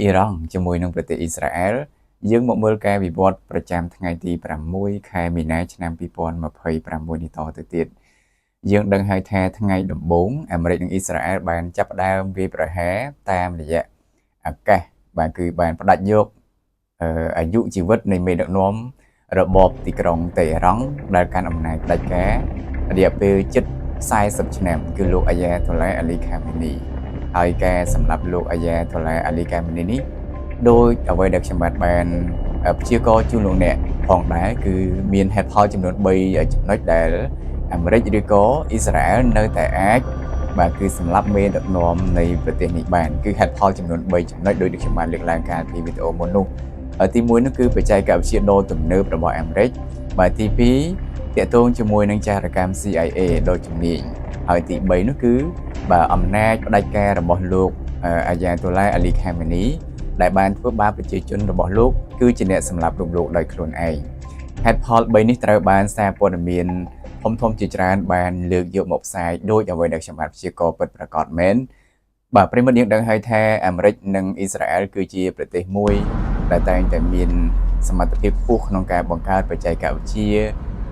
អ៊ីរ៉ង់ជាមួយនឹងប្រទេសអ៊ីស្រាអែលយើងមកមើលការវិវត្តប្រចាំថ្ងៃទី6ខែមីនាឆ្នាំ2026នេះតទៅទៀតយើងដឹងហើយថាថ្ងៃដំបូងអាមេរិកនិងអ៊ីស្រាអែលបានចាប់ផ្ដើមវាយប្រហារតាមរយៈអាកាសបាទគឺបានផ្ដាច់យកអាយុជីវិតនៃមេដឹកនាំរបបទីក្រុងតេហេរ៉ង់ដែលកាន់អំណាចផ្ដាច់ការរយៈពេលជិត40ឆ្នាំគឺលោកអាយ៉ាតូឡាអាលីខាមេនីហើយការសម្លាប់លោកអាយ៉ាតូឡាអាលីខាមេនីនេះដោយអ្វីដែលខ្ញុំបាទបានព្យាករជូនលោកអ្នកផងដែរគឺមានហេតុផលចំនួន3ចំណុចដែលអាមេរិកឬក៏អ៊ីស្រាអែលនៅតែអាចបាទគឺសម្លាប់មេដឹកនាំនៃប្រទេសនេះបានគឺហេតុផលចំនួន3ចំណុចដោយដែលខ្ញុំបានលើកឡើងកាលពីវីដេអូមុននោះទី1នោះគឺបច្ចេកវិទ្យាដ៏ទំនើបរបស់អាមេរិកបាទទី2ទាក់ទងជាមួយនឹងចារកម្ម CIA ដ៏ជំនាញហើយទី3នោះគឺបាទអំណាចផ្ដាច់ការរបស់លោកអាយ៉ាតូឡាអាលីខាមេនីដែលបានធ្វើបាបប្រជាជនរបស់លោកគឺជាអ្នកសម្លាប់រូបលោកដោយខ្លួនឯងហេតុផល3នេះត្រូវបានសារព័ត៌មានធំធំជាច្រើនបានលើកយកមកផ្សាយដោយអ្វីដែលខ្ញុំបានព្យាករណ៍ពិតប្រាកដមែនបាទប្រិយមិត្តយើងដឹងហើយថាអាមេរិកនិងអ៊ីស្រាអែលគឺជាប្រទេសមួយដែលតែងតែមានសមត្ថភាពខ្ពស់ក្នុងការបង្កើតបច្ចេកវិទ្យា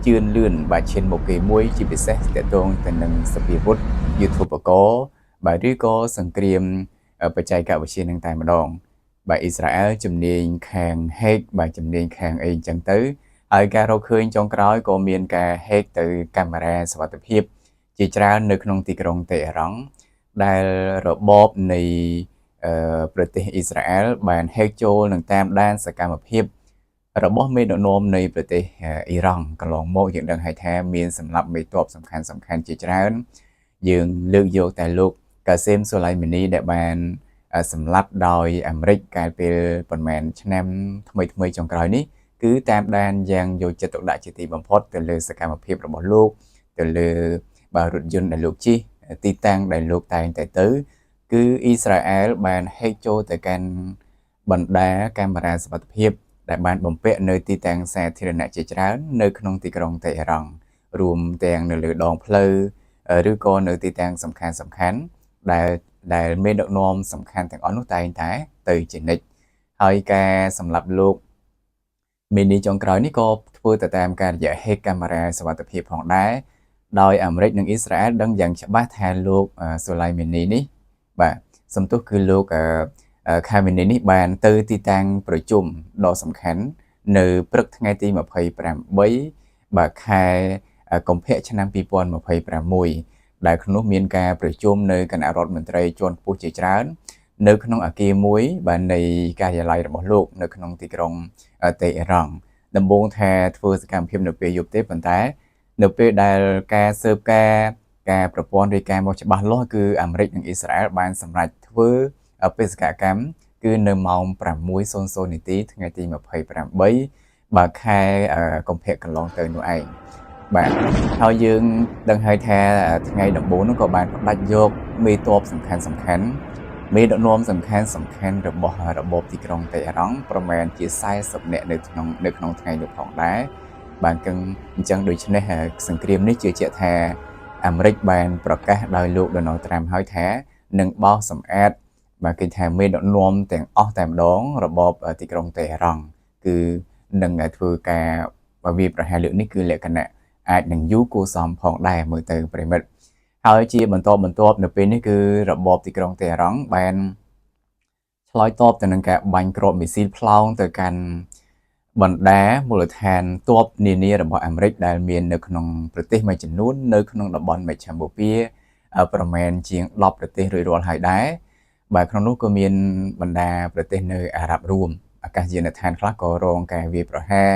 ជឿនលឿនបាទឈានមុខគេមួយជាពិសេសទាក់ទងទៅនឹងសព្វាវុធយុទ្ធូបករណ៍បាទឬក៏សង្គ្រាមបច្ចេកវិទ្យានឹងតែម្ដងបាទអ៊ីស្រាអែលជំនាញខាង hack បាទជំនាញខាងអីអញ្ចឹងទៅហើយការរកឃើញចុងក្រោយក៏មានការ hack ទៅកាមេរ៉ាសុវត្ថិភាពជាច្រើននៅក្នុងទីក្រុងតេហេរ៉ង់ដែលរបបនៃប្រទេសអ៊ីស្រាអែលបាន hack ចូលនិងតាមដានសកម្មភាពរបស់មេដឹកនាំនៃប្រទេសអ៊ីរ៉ង់កន្លងមកយើងដឹងហើយថាមានសម្លាប់មេទ័ពសំខាន់សំខាន់ជាច្រើនយើងលើកយកតែលោកកាសេមសូឡៃម៉ានីដែលបានសម្លាប់ដោយអាមេរិកកាលពេលប្រហែលឆ្នាំថ្មីថ្មីចុងក្រោយនេះគឺតាមដានយ៉ាងយកចិត្តទុកដាក់ជាទីបំផុតទៅលើសកម្មភាពរបស់លោកទៅលើបាទរថយន្តដែលលោកជិះទីតាំងដែលលោកតែងតែទៅគឺអ៊ីស្រាអែលបាន hack ចូលទៅកាន់បណ្ដាកាមេរ៉ាសុវត្ថិភាពដែលបានបំពាក់នៅទីតាំងសាធារណៈជាច្រើននៅក្នុងទីក្រុងតេហេរ៉ង់រួមទាំងនៅលើដងផ្លូវឬក៏នៅទីតាំងសំខាន់សំខាន់ដែលដែលមេដឹកនាំសំខាន់ទាំងអស់នោះតែងតែទៅជានិច្ចហើយការសម្លាប់លោកមេនីចុងក្រោយនេះក៏ធ្វើទៅតាមការរយៈ hack កាមេរ៉ាសុវត្ថិភាពផងដែរដោយអាមេរិកនិងអ៊ីស្រាអែលដឹងយ៉ាងច្បាស់ថាលោកសូឡៃម៉ានីនេះបាទសំទោសគឺលោកខាមេនីនេះបានទៅទីតាំងប្រជុំដ៏សំខាន់នៅព្រឹកថ្ងៃទី28បាទខែកុម្ភៈឆ្នាំ2026ដែលក្នុងនោះមានការប្រជុំនៅគណៈរដ្ឋមន្ត្រីជាន់ខ្ពស់ជាច្រើននៅក្នុងអគារមួយបាទនៃការិយាល័យរបស់លោកនៅក្នុងទីក្រុងតេហេរ៉ង់ដំបូងថាធ្វើសកម្មភាពនៅពេលយប់ទេប៉ុន្តែនៅពេលដែលការស៊ើបការការប្រព័ន្ធរាយការណ៍មកច្បាស់លាស់គឺអាមេរិកនិងអ៊ីស្រាអែលបានសម្រេចធ្វើបេសកកម្មគឺនៅម៉ោង6:00នាទីថ្ងៃទី28បាទខែកុម្ភៈកន្លងទៅនោះឯងបាទហើយយើងដឹងហើយថាថ្ងៃដំបូងនោះក៏បានផ្ដាច់យកមេទ័ពសំខាន់សំខាន់មេដឹកនាំសំខាន់សំខាន់របស់របបទីក្រុងតេហេរ៉ង់ប្រមាណជា40នាក់នៅក្នុងថ្ងៃនោះផងដែរបាទកឹងអញ្ចឹងដូច្នេះសង្គ្រាមនេះជឿជាក់ថាអាមេរិកបានប្រកាសដោយលោកដូណាល់ត្រាំហើយថានឹងបោសសម្អាតបាទគេថាមេដឹកនាំទាំងអស់តែម្ដងរបបទីក្រុងតេហេរ៉ង់គឺនឹងធ្វើការវាយប្រហារលើកនេះគឺលក្ខណៈអាចនឹងយូរគួរសមផងដែរមើលទៅប្រិមិត្តហើយជាបន្តបន្ទាប់នៅពេលនេះគឺរបបទីក្រុងតេហេរ៉ង់បានឆ្លើយតបទៅនឹងការបាញ់គ្រាប់មីស៊ីលផ្លោងទៅកាន់បណ្ដាមូលដ្ឋានទ័ពនានារបស់អាមេរិកដែលមាននៅក្នុងប្រទេសមួយចំនួននៅក្នុងតំបន់មជ្ឈមបូព៌ាប្រមាណជាង10ប្រទេសរួចរាល់ហើយដែរបាទក្នុងនោះក៏មានបណ្ដាប្រទេសនៅអារ៉ាប់រួមអាកាសយានដ្ឋានខ្លះក៏រងការវាយប្រហារ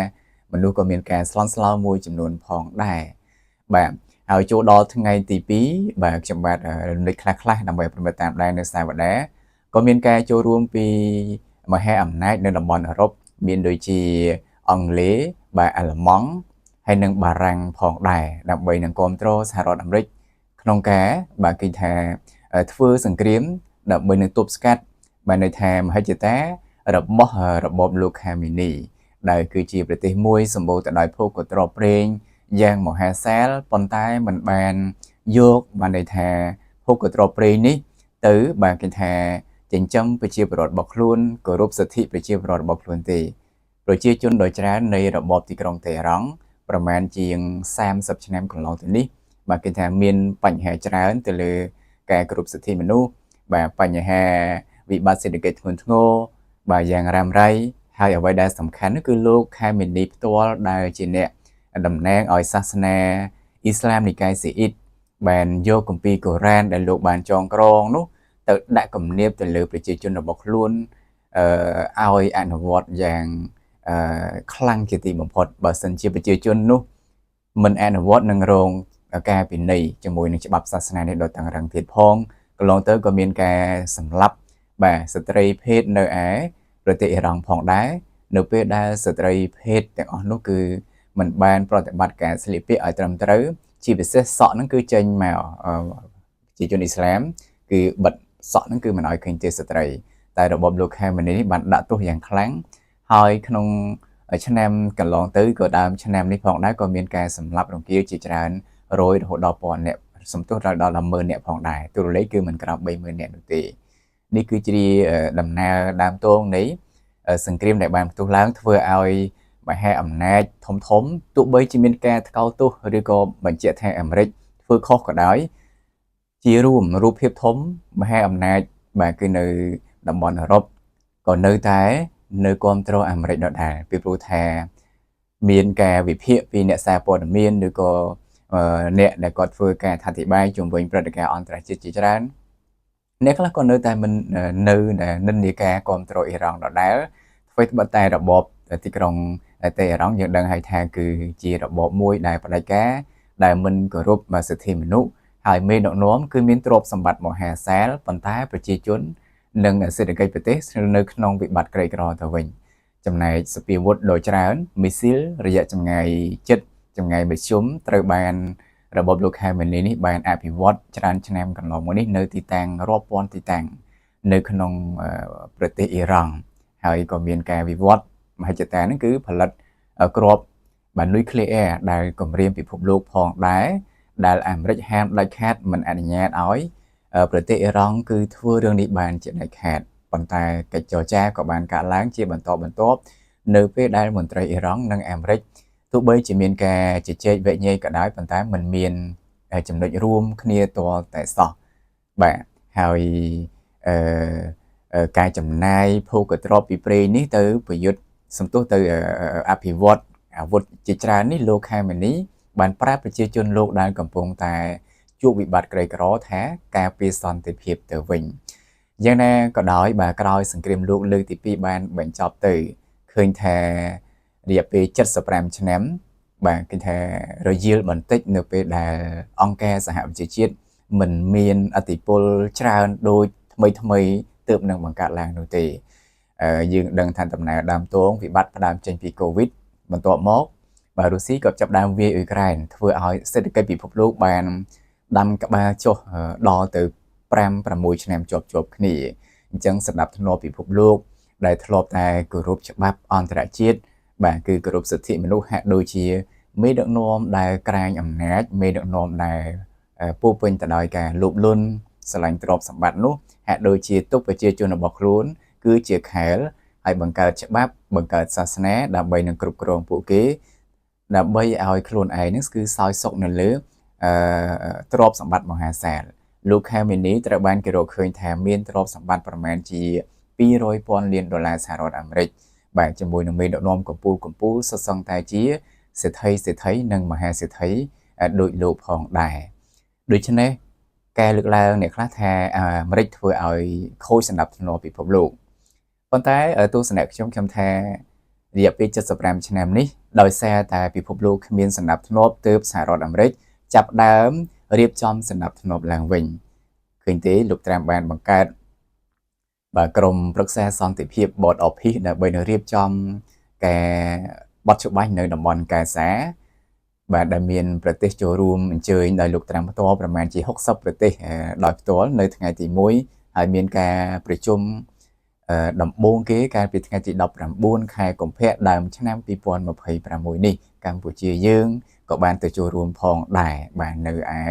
មនុស្សក៏មានការស្លន់ស្លោមួយចំនួនផងដែរបាទហើយចូលដល់ថ្ងៃទី2បាទខ្ញុំបាទរំលេចខ្លះខ្លះដើម្បីប្រិមត្តតាមដាននៅសាវតាក៏មានការចូលរួមពីមហាអំណាចនៅតំបន់អឺរ៉ុបមានដូចជាអង់គ្លេសបាទអាល្លឺម៉ង់ហើយនិងបារាំងផងដែរដើម្បីនឹងគ្រប់គ្រងសហរដ្ឋអាមេរិកក្នុងការបាទគេថាធ្វើសង្គ្រាមដើម្បីនឹងទប់ស្កាត់បាទន័យថាមហិច្ឆតារបស់របបលោកខាមីនីដែលគឺជាប្រទេសមួយសម្បូរទៅដោយភោគទ្រព្យប្រេងយ៉ាងមហាសាលប៉ុន្តែมันបានយកបានន័យថាភោគទ្រព្យប្រេងនេះទៅបាទគេថា ចិញ្ចឹមប្រជាពលរដ្ឋរបស់ខ្លួនគោរពសិទ្ធិប្រជាពលរដ្ឋរបស់ខ្លួនទេប្រជាជនដ៏ច្រើននៃរបបទីក្រុងតេហរ៉ង់ប្រមាណជាង30ឆ្នាំកន្លងទៅនេះបាទគេថាមានបញ្ហាច្រើនទៅលើការគោរពសិទ្ធិមនុស្សបាទបញ្ហាវិបត្តិសេដ្ឋកិច្ចធ្ងន់ធ្ងរបាទយ៉ាងរ៉ាំរ៉ៃហើយអ្វីដែលសំខាន់នោះគឺលោកខាមេនីផ្ទាល់ដែលជាអ្នកតំណាងឲ្យសាសនាអ៊ីស្លាមនិកាយស៊ីអ៊ីតបានយកគម្ពីរកូរ៉ានដែលលោកបានចងក្រងនោះទៅដាក់គំនាបទៅលើប្រជាជនរបស់ខ្លួនឲ្យអនុវត្តយ៉ាងខ្លាំងជាទីបំផុតបើសិនជាប្រជាជននោះមិនអនុវត្តនឹងរងការពិន័យជាមួយនឹងច្បាប់សាសនានេះដ៏តឹងរ៉ឹងទៀតផងកន្លងទៅក៏មានការសម្លាប់បាទស្ត្រីភេទនៅឯប្រទេសអ៊ីរ៉ង់ផងដែរនៅពេលដែលស្ត្រីភេទទាំងអស់នោះគឺមិនបានប្រតិបត្តិការស្លៀកពាក់ឲ្យត្រឹមត្រូវជាពិសេសសក់ហ្នឹងគឺចេញមកប្រជាជនអ៊ីស្លាមគឺបិទសក់ហ្នឹងគឺមិនឲ្យឃើញទេស្ត្រីតែរបបលោកខាមេនីនេះបានដាក់ទោសយ៉ាងខ្លាំងហើយក្នុងឆ្នាំកន្លងទៅក៏ដើមឆ្នាំនេះផងដែរក៏មានការសម្លាប់រង្គាលជាច្រើនរយរហូតដល់ពាន់អ្នកសំទោសដល់ដល់10000អ្នកផងដែរទូរលេខគឺមិនក្រោម30000អ្នកនោះទេនេះគឺជាដំណើរដើមទងនៃសង្គ្រាមដែលបានផ្ទុះឡើងធ្វើឲ្យមហាអំណាចធំធំទោះបីជាមានការថ្កោលទោសឬក៏បញ្ជាក់ថាអាមេរិកធ្វើខុសក៏ដោយជារួមរូបភាពធំមហាអំណាចបាទគឺនៅតំបន់អឺរ៉ុបក៏នៅតែនៅគ្រប់គ្រងអាមេរិកដដែលពីព្រោះថាមានការវិភាគពីអ្នកសារព័ត៌មានឬក៏អ្នកដែលគាត់ធ្វើការអធិប្បាយជំវិញព្រឹត្តិការណ៍អន្តរជាតិជាច្រើនអ្នកខ្លះក៏នៅតែមិននៅនិន្នាការគ្រប់គ្រងអ៊ីរ៉ង់ដដែលធ្វើត្បិតតែរបបទីក្រុងតេហរ៉ង់យើងដឹងហើយថាគឺជារបបមួយដែលផ្ដាច់ការដែលមិនគោរពសិទ្ធិមនុស្សហើយមេដឹកនាំគឺមានទ្រព្យសម្បត្តិមហាសាលប៉ុន្តែប្រជាជននិងសេដ្ឋកិច្ចប្រទេសនៅក្នុងវិបត្តិក្រីក្រទៅវិញចំណែកសពាវុធដ៏ច្រើនមីស៊ីលរយៈចម្ងាយជិតចម្ងាយមធ្យមត្រូវបានរបបលោកខាមេនីនេះបានអភិវឌ្ឍច្រើនឆ្នាំកន្លងមកនេះនៅទីតាំងរាប់ពាន់ទីតាំងនៅក្នុងប្រទេសអ៊ីរ៉ង់ហើយក៏មានការវិវត្តមហិច្ឆតាហ្នឹងគឺផលិតគ្រាប់បាទនុយក្លេអ៊ែរដែលគម្រាមពិភពលោកផងដែរដែលអាមេរិកហាមដាច់ខាតមិនអនុញ្ញាតឲ្យប្រទេសអ៊ីរ៉ង់គឺធ្វើរឿងនេះបានជាដាច់ខាតប៉ុន្តែកិច្ចចរចាក៏បានកើតឡើងជាបន្តបន្ទាប់នៅពេលដែលមន្ត្រីអ៊ីរ៉ង់និងអាមេរិកទោះបីជាមានការជជែកវែកញែកក៏ដោយប៉ុន្តែมันមានចំណុចរួមគ្នាទាល់តែសោះបាទហើយអឺការចំណាយភោគទ្រព្យពីប្រេងនេះទៅប្រយុទ្ធសំទោសទៅអភិវឌ្ឍអាវុធជាច្រើននេះលោកខាមេនីបានប្រាប់ប្រជាជនលោកដែលកំពុងតែជួបវិបត្តិក្រីក្រថាការពារសន្តិភាពទៅវិញយ៉ាងណាក៏ដោយបាទក្រោយសង្គ្រាមលោកលើកទី2បានបញ្ចប់ទៅឃើញថារយៈពេល75ឆ្នាំបាទគេថារយាលបន្តិចនៅពេលដែលអង្គការសហប្រជាជាតិមិនមានអធិបុលច្រើនដូចថ្មីថ្មីទើបនឹងបង្កើតឡើងនោះទេយើងដឹងថាដំណើរដើមទងវិបត្តិផ្ដើមចេញពីកូវីដបន្ទាប់មកបាទរុស្ស៊ីក៏ចាប់ដើមវាយអ៊ុយក្រែនធ្វើឲ្យសេដ្ឋកិច្ចពិភពលោកបានដាំក្បាលចុះដល់ទៅ5 6ឆ្នាំជាប់ជាប់គ្នាអញ្ចឹងសម្រាប់ធ្នាប់ពិភពលោកដែលធ្លាប់តែគោរពច្បាប់អន្តរជាតិបាទគឺគោរពសិទ្ធិមនុស្សហាក់ដូចជាមេដឹកនាំដែលក្រាញអំណាចមេដឹកនាំដែលពោពេញទៅដោយការលោភលន់ស្រឡាញ់ទ្រព្យសម្បត្តិនោះហាក់ដូចជាទុកប្រជាជនរបស់ខ្លួនគឺជាខែលហើយបង្កើតច្បាប់បង្កើតសាសនាដើម្បីនឹងគ្រប់គ្រងពួកគេដើម្បីឲ្យខ្លួនឯងនឹងគឺសោយសុខនៅលើអឺទ្រព្យសម្បត្តិមហាសាលលោកខាមេនីត្រូវបានគេរកឃើញថាមានទ្រព្យសម្បត្តិប្រមាណជា200ពាន់លានដុល្លារសហរដ្ឋអាមេរិកបាទជាមួយនឹងមេដឹកនាំកម្ពុជាកម្ពុជាសុទ្ធសឹងតែជាសេដ្ឋីសេដ្ឋីនិងមហាសេដ្ឋីដូចលោកផងដែរដូច្នេះការលើកឡើងអ្នកខ្លះថាអាមេរិកធ្វើឲ្យខូចសណ្ដាប់ធ្នាប់ពិភពលោកប៉ុន្តែទស្សនៈខ្ញុំខ្ញុំថារយៈពេល75ឆ្នាំនេះដោយសារតែពិភពលោកគ្មានសណ្ដាប់ធ្នាប់ទើបសហរដ្ឋអាមេរិកចាប់ដើមរៀបចំសណ្ដាប់ធ្នាប់ឡើងវិញឃើញទេលោកត្រាំបានបង្កើតបាទក្រុមប្រឹក្សាសន្តិភាព Board of Peace ដើម្បីនឹងរៀបចំការបត់ច្បាច់នៅតំបន់កែសាបាទដែលមានប្រទេសចូលរួមអញ្ជើញដោយលោកត្រាំផ្ទាល់ប្រមាណជា60ប្រទេសដោយផ្ទាល់នៅថ្ងៃទី1ហើយមានការប្រជុំដំបូងគេកាលពីថ្ងៃទី19ខែកុម្ភៈដើមឆ្នាំ2026នេះកម្ពុជាយើងក៏បានទៅចូលរួមផងដែរបាទនៅឯ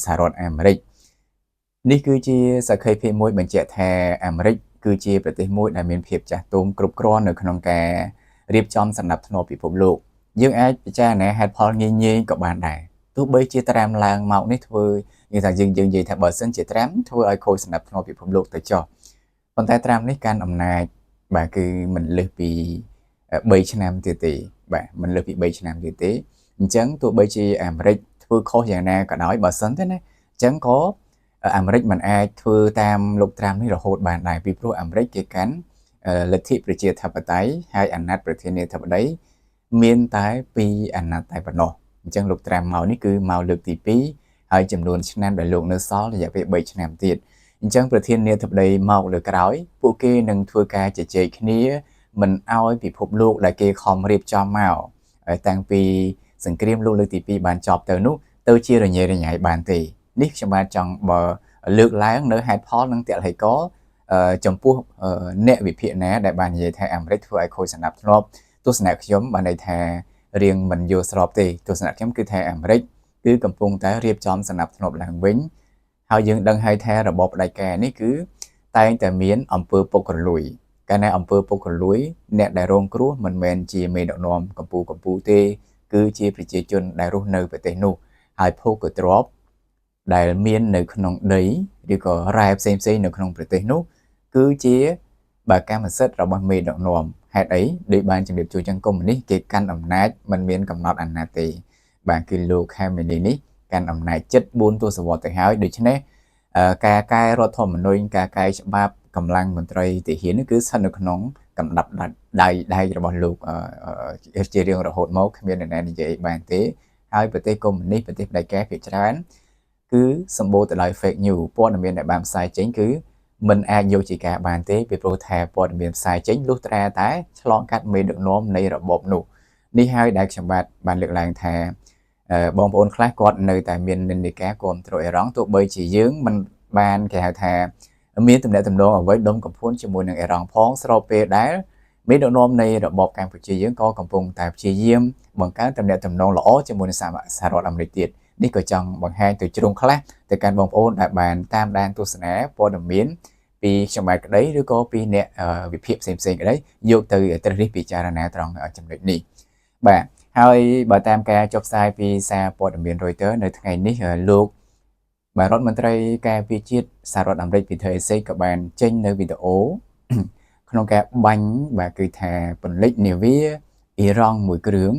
សហរដ្ឋអាមេរិក នេះគឺជាសក្ខីភាពមួយបញ្ជាក់ថាអាមេរិកគឺជាប្រទេសមួយដែលមានភាពចាស់ទុំគ្រប់គ្រាន់នៅក្នុងការរៀបចំសណ្ដាប់ធ្នាប់ពិភពលោកយើងអាចពិចារណាហេតុផលងាយៗក៏បានដែរទោះបីជាត្រាំឡើងមកនេះធ្វើនិយាយថាយើងយើងនិយាយថាបើសិនជាត្រាំធ្វើឲ្យខូចសណ្ដាប់ធ្នាប់ពិភពលោកទៅចោះប៉ុន្តែត្រាំនេះកាន់អំណាចបាទគឺមិនលើសពី3ឆ្នាំទៀតទេបាទមិនលើសពី3ឆ្នាំទៀតទេអញ្ចឹងទោះបីជាអាមេរិកធ្វើខុសយ៉ាងណាក៏ដោយបើសិនទេណាអញ្ចឹងក៏អាមេរិកមិនអាចធ្វើតាមលោកត្រាំនេះរហូតបានដែរពីព្រោះអាមេរិកគេកាន់លទ្ធិប្រជាធិបតេយ្យហើយអាណត្តិប្រធានាធិបតីមានតែ2អាណត្តិតែប៉ុណ្ណោះអញ្ចឹងលោកត្រាំមកនេះគឺមកលើកទី2ហើយចំនួនឆ្នាំដែលលោកនៅសល់រយៈពេល3ឆ្នាំទៀតអញ្ចឹងប្រធានាធិបតីមកលើក្រោយពួកគេនឹងធ្វើការជជែកគ្នាមិនឲ្យពិភពលោកដែលគេខំរៀបចំមកតាំងពីសង្គ្រាមលោកលើកទី2បានចប់ទៅនោះទៅជារញ៉េរញ៉ៃបានទេនេះខ្ញុំបាទចង់បើលើកឡើងនៅហេតុផលនិងទឡ្ហីករណ៍ចំពោះអ្នកវិភាគណាដែលបាននិយាយថាអាមេរិកធ្វើឲ្យខូចសណ្ដាប់ធ្នាប់ទស្សនៈខ្ញុំបានន័យថារៀងមិនយល់ស្របទេទស្សនៈខ្ញុំគឺថាអាមេរិកគឺកំពុងតែរៀបចំសណ្ដាប់ធ្នាប់ឡើងវិញហើយយើងដឹងហើយថារបបផ្ដាច់ការនេះគឺតែងតែមានអំពើពុករលួយកាលណាអំពើពុករលួយអ្នកដែលរងគ្រោះមិនមែនជាមេដឹកនាំកម្ពុជាកម្ពុជាទេគឺជាប្រជាជនដែលរស់នៅប្រទេសនោះហើយភោគទ្រព្យដែលមាននៅក្នុងដីឬក៏រ៉ែផ្សេងៗនៅក្នុងប្រទេសនោះគឺជាបើកម្មសិទ្ធិរបស់មេដឹកនាំហេតុអីដូចបានជម្រាបជួចឹងកុម្មុយនីសគេកាន់អំណាចមិនមានកំណត់អាណត្តិទេបាទគឺលោកខាមេនីនេះកាន់អំណាចជិត4ទសវត្សរ៍ទៅហើយដូច្នេះការកែរដ្ឋធម្មនុញ្ញការកែច្បាប់កម្លាំងមន្ត្រីទាហាននេះគឺស្ថិតនៅក្នុងកំដាប់ដៃដៃរបស់លោកជារៀងរហូតមកគ្មានអ្នកណានិយាយបានទេហើយប្រទេសកុម្មុយនីសប្រទេសផ្ដាច់ការភាគច្រើនគឺសម្បូរទៅដោយ fake news ព័ត៌មានដែលបានផ្សាយចេញគឺមិនអាចយកជាការបានទេពីព្រោះថាព័ត៌មានផ្សាយចេញលុះត្រាតែឆ្លងកាត់មេដឹកនាំនៃរបបនោះនេះហើយដែលខ្ញុំបាទបានលើកឡើងថាបងប្អូនខ្លះគាត់នៅតែមាននិន្នាការគ្រប់គ្រងអ៊ីរ៉ង់ទោះបីជាយើងមិនបានគេហៅថាមានទំនាក់ទំនងអ្វីដុំកំភួនជាមួយនឹងអ៊ីរ៉ង់ផងស្របពេលដែលមេដឹកនាំនៃរបបកម្ពុជាយើងក៏កំពុងតែព្យាយាមបង្កើនទំនាក់ទំនងល្អជាមួយនឹងសហរដ្ឋអាមេរិកទៀតនេះក៏ចង់បង្ហាញទៅជ្រុងខ្លះទៅកាន់បងប្អូនដែលបានតាមដានទស្សនាព័ត៌មានពីខ្ញុំបាទក្តីឬក៏ពីអ្នកវិភាគផ្សេងៗក្តីយកទៅត្រិះរិះពិចារណាត្រង់ចំណុចនេះបាទហើយបើតាមការចុះផ្សាយពីសារព័ត៌មាន Reuters នៅថ្ងៃនេះលោកបាទរដ្ឋមន្ត្រីការពារជាតិសហរដ្ឋអាមេរិក Peter Hegseth ក៏បានចេញនៅវីដេអូក្នុងការបាញ់បាទគឺថាពន្លិចនាវាអ៊ីរ៉ង់មួយគ្រឿង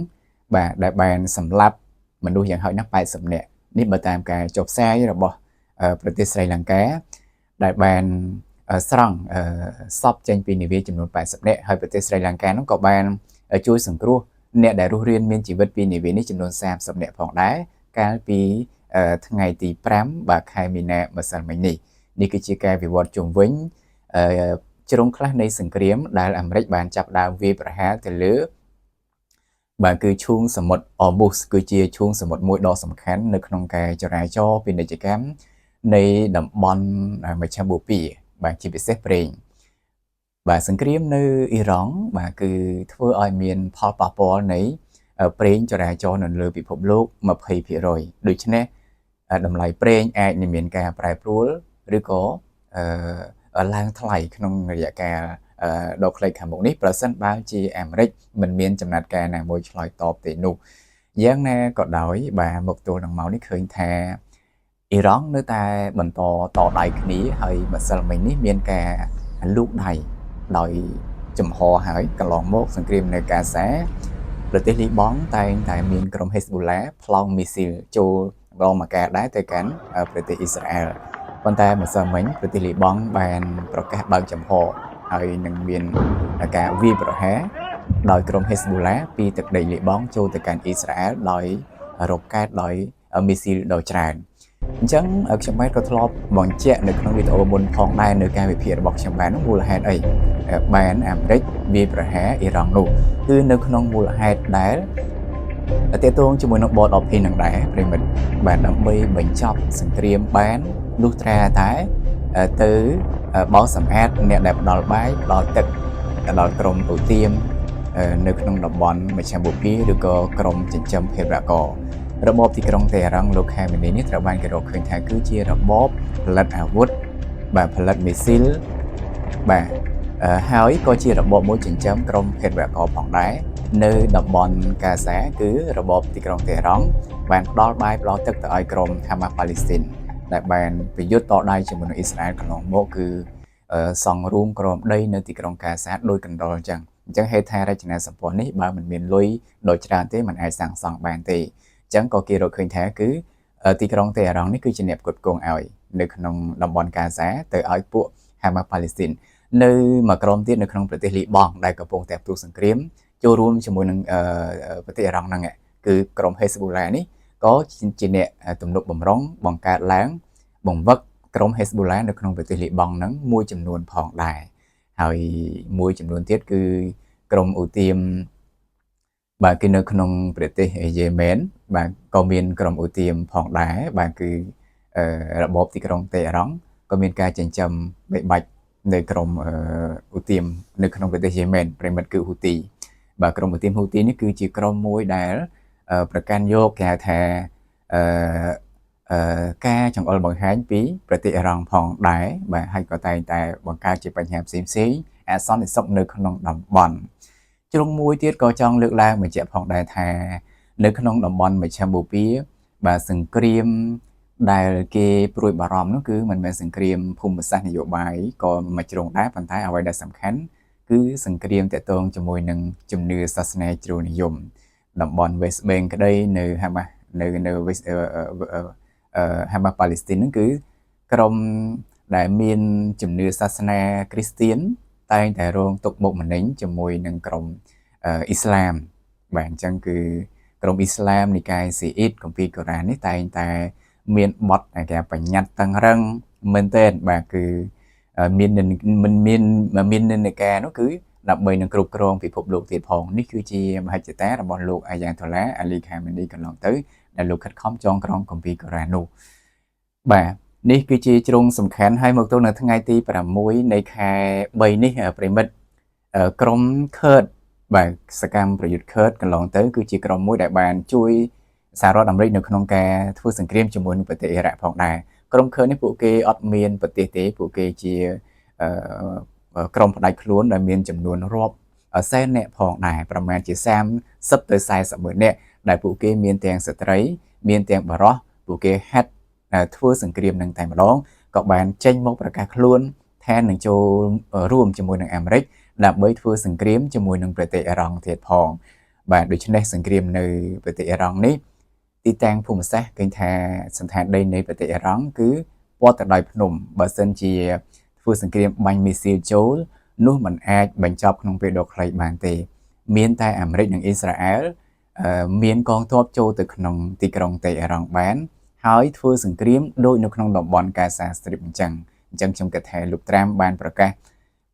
បាទដែលបានសម្លាប់មនុស្សយ៉ាងហោចណាស់80នាក់នេះបើតាមការចុះផ្សាយរបស់ប្រទេសស្រីលង្កាដែលបានស្រង់សពចេញពីនាវាចំនួន80នាក់ហើយប្រទេសស្រីលង្កានោះក៏បានជួយសង្គ្រោះអ្នកដែលរស់រានមានជីវិតពីនាវានេះចំនួន30នាក់ផងដែរកាលពីថ្ងៃទី5បាទខែមីនាម្សិលមិញនេះនេះគឺជាការវិវត្តជុំវិញជ្រុងខ្លះនៃសង្គ្រាមដែលអាមេរិកបានចាប់ដើមវាយប្រហារទៅលើបាទគឺឈូងសមុទ្រអមូសគឺជាឈូងសមុទ្រមួយដ៏សំខាន់នៅក្នុងការចរាចរណ៍ពាណិជ្ជកម្មនៃតំបន់មជ្ឈបូព៌ាបាទជាពិសេសប្រេងបាទសង្គ្រាមនៅអ៊ីរ៉ង់បាទគឺធ្វើឲ្យមានផលប៉ះពាល់នៃប្រេងចរាចរណ៍នៅលើពិភពលោក20%ដូច្នេះតម្លៃប្រេងអាចនឹងមានការប្រែប្រួលឬក៏ឡើងថ្លៃក្នុងរយៈកាលដ៏ខ្លីខាងមុខនេះប្រសិនបើជាអាមេរិកមិនមានចំណាត់ការណាមួយឆ្លើយតបទេនោះយ៉ាងណាក៏ដោយបាទមកទល់នឹងមកនេះឃើញថាអ៊ីរ៉ង់នៅតែបន្តតដៃគ្នាហើយម្សិលមិញនេះមានការលូកដៃដោយចំហហើយកន្លងមកសង្គ្រាមនៅកាសាប្រទេសលីបង់តែងតែមានក្រុមហេស្បូឡាប្លង់មីស៊ីលចូលម្ដងមកការដែរទៅកាន់ប្រទេសអ៊ីស្រាអែលប៉ុន្តែម្សិលមិញប្រទេសលីបង់បានប្រកាសបើកចំហហើយនឹងមានការវាយប្រហារដោយក្រុមហេស្បូឡាពីទឹកដីលីបង់ចូលទៅកាន់អ៊ីស្រាអែលដោយរ៉ុកែតដោយមីស៊ីលដ៏ច្រើនអញ្ចឹងខ្ញុំបាទក៏ធ្លាប់បញ្ជាក់នៅក្នុងវីដេអូមុនផងដែរនៅការវិភាគរបស់ខ្ញុំបាទនោះមូលហេតុអីបានអាមេរិកវាយប្រហារអ៊ីរ៉ង់នោះគឺនៅក្នុងមូលហេតុដែលទាក់ទងជាមួយនឹង Board of Peace នឹងដែរប្រិមិត្តបាទដើម្បីបញ្ចប់សង្គ្រាមបានលុះត្រាតែទៅបោសសម្អាតអ្នកដែលផ្ដល់បាយផ្ដល់ទឹកទៅដល់ក្រុមឧទាមនៅក្នុងតំបន់មជ្ឈបូព៌ាឬក៏ក្រុមចិញ្ចឹមភេរវករ របបទីក្រុងតេហរ៉ង់លោកខាមេនីនេះត្រូវបានគេរកឃើញថាគឺជារបបផលិតអាវុធបាទផលិតមីស៊ីលបាទហើយក៏ជារបបមួយចិញ្ចឹមក្រុមភេរវករផងដែរនៅតំបន់កាហ្សាគឺរបបទីក្រុងតេហរ៉ង់បានផ្ដល់បាយផ្ដល់ទឹកទៅឲ្យក្រុមហាម៉ាស់ប៉ាឡេស្ទីនដែលបានប្រយុទ្ធតដៃជាមួយនឹងអ៊ីស្រាអែលកន្លងមកគឺសង់រូងក្រោមដីនៅទីក្រុងកាហ្សាដោយកណ្ដុរអញ្ចឹងអញ្ចឹងហេដ្ឋារចនាសម្ព័ន្ធនេះបើមិនមានលុយដ៏ច្រើនទេมันអាចសាងសង់បានទេអញ្ចឹងក៏គេរកឃើញថាគឺទីក្រុងតេហរ៉ង់នេះគឺជាអ្នកផ្គត់ផ្គង់ឲ្យនៅក្នុងតំបន់កាហ្សាទៅឲ្យពួកហាម៉ាស់ប៉ាឡេស្ទីននៅមួយក្រុមទៀតនៅក្នុងប្រទេសលីបង់ដែលកំពុងតែផ្ទុះសង្គ្រាមចូលរួមជាមួយនឹងប្រទេសអ៊ីរ៉ង់ហ្នឹងគឺក្រុមហេស្បូឡានេះក៏ជាអ្នកទំនុកបំរុងបង្កើតឡើងបង្វឹកក្រុមហេស្បូឡានៅក្នុងប្រទេសលីបង់ហ្នឹងមួយចំនួនផងដែរហើយមួយចំនួនទៀតគឺក្រុមអូទៀមបាទគឺនៅក្នុងប្រទេសយេម៉ែនបាទក៏មានក្រុមអូទៀមផងដែរបាទគឺរបបទីក្រុងតេហរ៉ង់ក៏មានការចិញ្ចឹមបីបាច់នៅក្រុមអូទៀមនៅក្នុងប្រទេសយេម៉ែនប្រិមិត្តគឺហ៊ូទីបាទក្រុមអូទៀមហ៊ូទីនេះគឺជាក្រុមមួយដែលប្រកាន់យកគេហៅថាអឺការចង្អុលបង្ហាញពីប្រទេសអ៊ីរ៉ង់ផងដែរបាទហើយក៏តែងតែបង្កើតជាបញ្ហាផ្សេងផ្សេងអសន្តិសុខនៅក្នុងតំបន់ជ្រុងមួយទៀតក៏ចង់លើកឡើងបញ្ជាក់ផងដែរថានៅក្នុងតំបន់មជ្ឈមបូព៌ាបាទសង្គ្រាមដែលគេព្រួយបារម្ភនោះគឺមិនមែនសង្គ្រាមភូមិសាស្ត្រនយោបាយក៏មួយជ្រុងដែរប៉ុន្តែអ្វីដែលសំខាន់គឺសង្គ្រាមតកតងជាមួយនឹងជំនឿសាសនាជ្រុលនិយមតំបន់ West Bank ក្តីនៅហាម៉ាស់នៅនៅ West ហាម៉ាស់ប៉ាឡេស្ទីនហ្នឹងគឺក្រុមដែលមានជំនឿសាសនាគ្រីស្ទៀនតែងតែរងទុក្ខបុកម្នេញជាមួយនឹងក្រុមអ៊ីស្លាមបាទអញ្ចឹងគឺក្រុមអ៊ីស្លាមនិកាយស៊ីអ៊ីតគម្ពីរកូរ៉ាននេះតែងតែមានបទដែលគេបញ្ញត្តិតឹងរឹងមែនទែនបាទគឺមានមិនមានមាននិន្នាការនោះគឺដើម្បីនឹងគ្រប់គ្រងពិភពលោកទៀតផងនេះគឺជាមហិច្ឆតារបស់លោកអាយ៉ាតូឡាអាលីខាមេនីកន្លងទៅដែលលោកខិតខំចងក្រងគម្ពីរកូរ៉ាននោះបាទនេះគឺជាជ្រុងសំខាន់ហើយមកទល់នៅថ្ងៃទី6នៃខែ3នេះប្រិមិត្តក្រុមខឺតបាទសកម្មប្រយុទ្ធខឺតកន្លងទៅគឺជាក្រុមមួយដែលបានជួយសហរដ្ឋអាមេរិកនៅក្នុងការធ្វើសង្គ្រាមជាមួយនឹងប្រទេសអ៊ីរ៉ាក់ផងដែរក្រុមខឺតនេះពួកគេអត់មានប្រទេសទេពួកគេជាក្រុមផ្ដាច់ខ្លួនដែលមានចំនួនរាប់សែនអ្នកផងដែរប្រមាណជា30ទៅ40ម៉ឺននាក់ដែលពួកគេមានទាំងស្ត្រីមានទាំងបុរសពួកគេហាត់ធ្វើសង្គ្រាមនឹងតែម្ដងក៏បានចេញមកប្រកាសខ្លួនថានឹងចូលរួមជាមួយនឹងអាមេរិកដើម្បីធ្វើសង្គ្រាមជាមួយនឹងប្រទេសអ៊ីរ៉ង់ទៀតផងបាទដូច្នេះសង្គ្រាមនៅប្រទេសអ៊ីរ៉ង់នេះទីតាំងភូមិសាស្ត្រឃើញថាសន្តានដីនៃប្រទេសអ៊ីរ៉ង់គឺព័ទ្ធទៅដោយភ្នំបើសិនជាធ្វើសង្គ្រាមបាញ់មីស៊ីលចូលនោះมันអាចបញ្ចប់ក្នុងពេលដ៏ខ្លីបានទេមានតែអាមេរិកនិងអ៊ីស្រាអែលមានកងទ័ពចូលទៅក្នុងទីក្រុងតេហរ៉ង់បានហើយធ្វើសង្គ្រាមដូចនៅក្នុងតំបន់កាសាស្ទ្រីបអញ្ចឹងអញ្ចឹងខ្ញុំគិតថាលោកត្រាំបានប្រកាស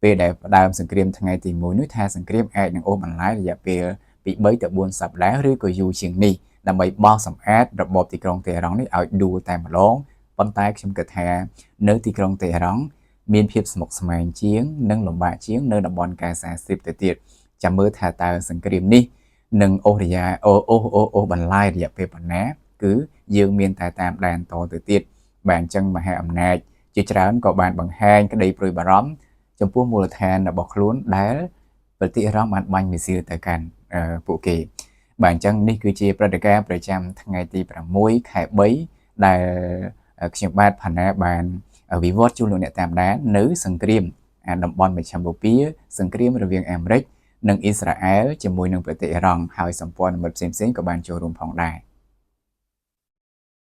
ពេលដែលផ្ដើមសង្គ្រាមថ្ងៃទី1នោះថាសង្គ្រាមអាចនឹងអូសបន្លាយរយៈពេលពី3ទៅ4សប្តាហ៍ឬក៏យូរជាងនេះដើម្បីបោសសម្អាតរបបទីក្រុងតេហរ៉ង់នេះឲ្យដួលតែម្ដងប៉ុន្តែខ្ញុំគិតថានៅទីក្រុងតេហរ៉ង់មានភាពស្មុគស្មាញជាងនិងលំបាកជាងនៅតំបន់កាសាស្ទ្រីបទៅទៀតចាំមើលថាតើសង្គ្រាមនេះនឹងអូសរយៈអូអូអូអូបន្លាយរយៈពេលប៉ុណ្ណាគឺយើងមានតែតាមដានតទៅទៀតបាទអញ្ចឹងមហាអំណាចជាច្រើនក៏បានបង្ហាញក្តីព្រួយបារម្ភចំពោះមូលដ្ឋានរបស់ខ្លួនដែលប្រទេសអ៊ីរ៉ង់បានបាញ់មីស៊ីលទៅកាន់ពួកគេបាទអញ្ចឹងនេះគឺជាព្រឹត្តិការណ៍ប្រចាំថ្ងៃទី6ខែ3ដែលខ្ញុំបាទផាណាបានវិវត្តជូនលោកអ្នកតាមដាននៅសង្គ្រាមតំបន់មជ្ឈមបូព៌ាសង្គ្រាមរវាងអាមេរិកនិងអ៊ីស្រាអែលជាមួយនឹងប្រទេសអ៊ីរ៉ង់ហើយសម្ព័ន្ធមិត្តផ្សេងៗក៏បានចូលរួមផងដែរ។